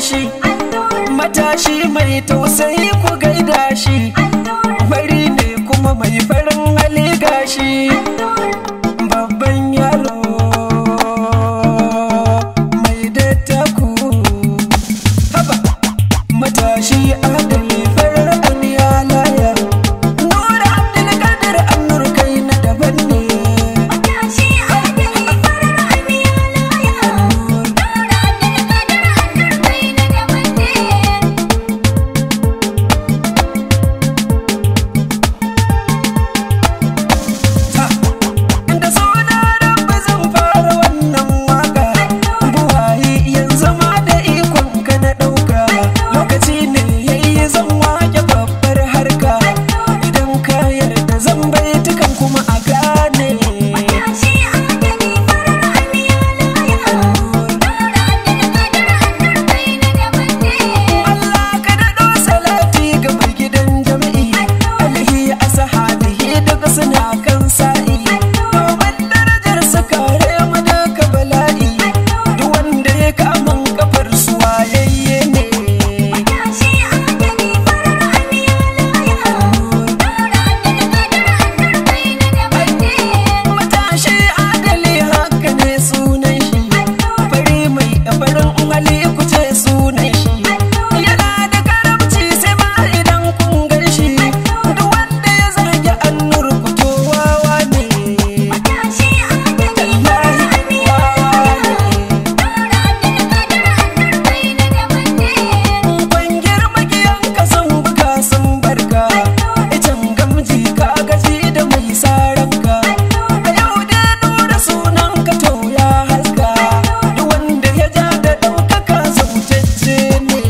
Matashi, matashi mai tausayi ku gaida shi. Fari ne kuma mai farin hali gashi. Babban yaro mai dattaku. Haba, matashi adali farar aniya laya. Nura Abdulkadir Annur kai na daban ne. Matashi adali farar aniya laya. Nura Abdulkadir Annur kai na daban ne. Da suna Rabbi zan fara wannan waka. Buwaye yanzu ma da ikon ka na ɗauka. Lokaci ne yayi zan wake babbar harka. Idan ka yarda zan baitukan kuma a gane. Matashi adali farar aniya laya. Nura Abdulkadir Annur kai na daban ne. Allah ka daɗo salati ga mai gidan jami'i. Alihi ashabihi duk suna kan sa'i. Domin darajar su kare mu daga bala'i. Duk wanda ya kamun kafar su wayayye ne. Matashi adali farar aniya laya. Nura Abdulkadir Annur kai na daban ne. Matashi adali haka ne sunan shi. Fari mai farin hali kuce sunan shi. Yana da karamci sai ma idan kun gan shi. Duk wanda ya zagi Annur ku to wawa ne. Matashi adali farar aniya laya. Nura Abdulkadir Annur kai na daban ne. Ban girma giyanka sun buga sun barka. Icen gamji ka gaji da mai saranka. A yau dai nura sunan ka to ya haska. Duk wanda ya ja da ɗaukaka zautacce ne.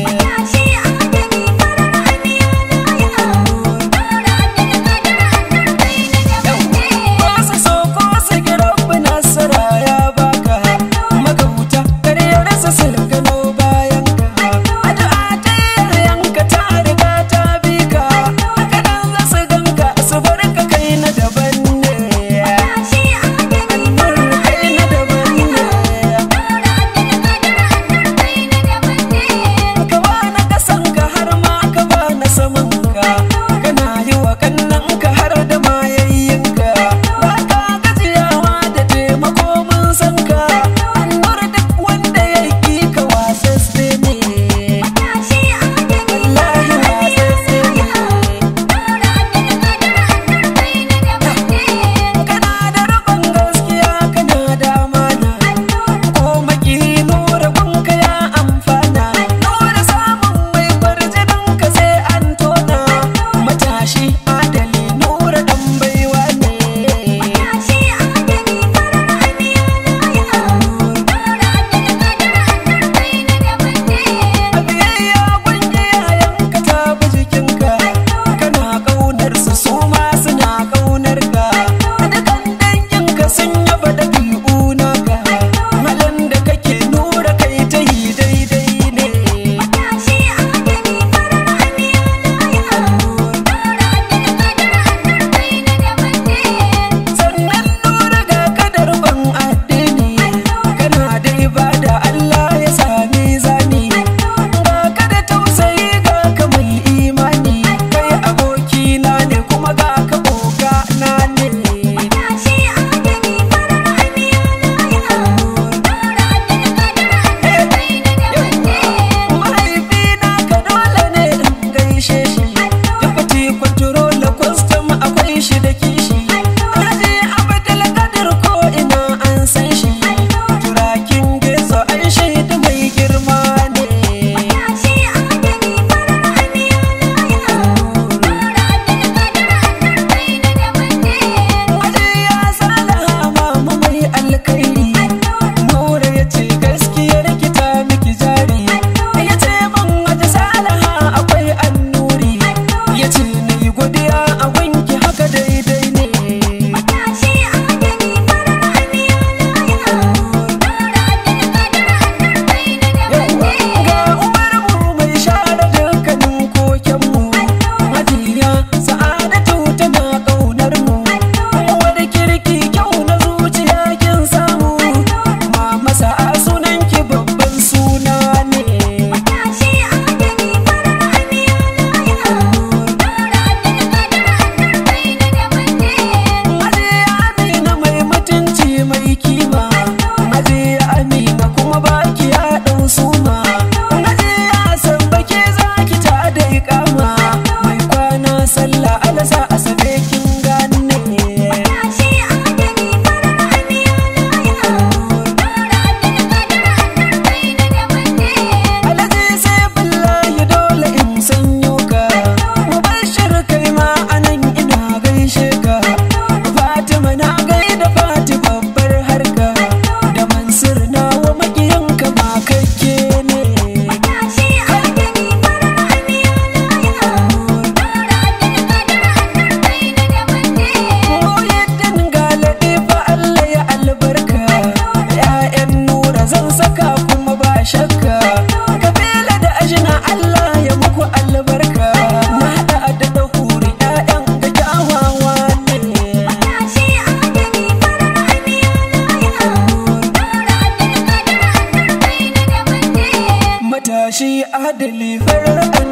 Matashi adali farar aniya laya. Nura Abdulkadir Annur kai na daban ne. Ko su so ko su ki Rabbi nasara ya baka. Magauta karyarsa su gano bayan ka. Addu'a ta iyayenka ta riga ta bi ka. Haka nan za su ganka su bar ka kai na daban ne. Matashi adali Annur kai na daban ne. Nura Abdulkadir Annur kai na daban ne. Ka ba na kasanka har ma ka ba na samanka. Kana yi wa kannanka har da ma yayyinka. Ba ka gajiyawa da taimako mun san ka. Annur duk wanda ya ƙi ka wasasse ne. Matashi adali Wallahi wasasse ne. Nura Abdulkadir Annur kai na daban ne. Kana da riƙon gaskiya kana da amana. Ko maki nura gunka ya amfana. Nura samun mai kwarjinin ka sai an tona. Matashi adali nura ɗan baiwa ne. Matashi adali farar aniya laya. Nura Abdulkadir Annur kai na daban ne. A biyayya gun iyayenka ta bi jikinka. Kana ƙaunar su su ma suna ƙaunar ka. Dukan danginka sun yaba ɗabi'u naka. Halin da kake nura kai ta yi daidai ne. Matashi adali farar aniya laya. Nura Abdulkadir Annur kai na daban ne. Sannan nura ga kadar ban addini. Kana da ibada Allah ya sami zani. Ga ka da tausayi ga ka mai imani. Kai abokina ne kuma ga ka oga na ne. Matashi adali farar aniya laya. Nura Abdulkadir Annur kai na daban ne. Mahaifina ka dole ne in gaishe shi. Deputy controller custom akwai shi da kishi. Alhaji Abdulkadir ko ina an san shi. Turakin gezo an shaida mai girma ne. Matashi adali farar aniya laya. Nura Abdulkadir Annur kai na daban ne. Hajiya Salaha mama mai alkhairi. Nura ya ce gaskiyar ki ta miki jari. Ya ce ban Haji Salaha akwai annuri. Ya ce na yi godiya a wanki haka daidai ne. Matashi adali farar aniya laya. Nura Abdulkadir Annur Adali farar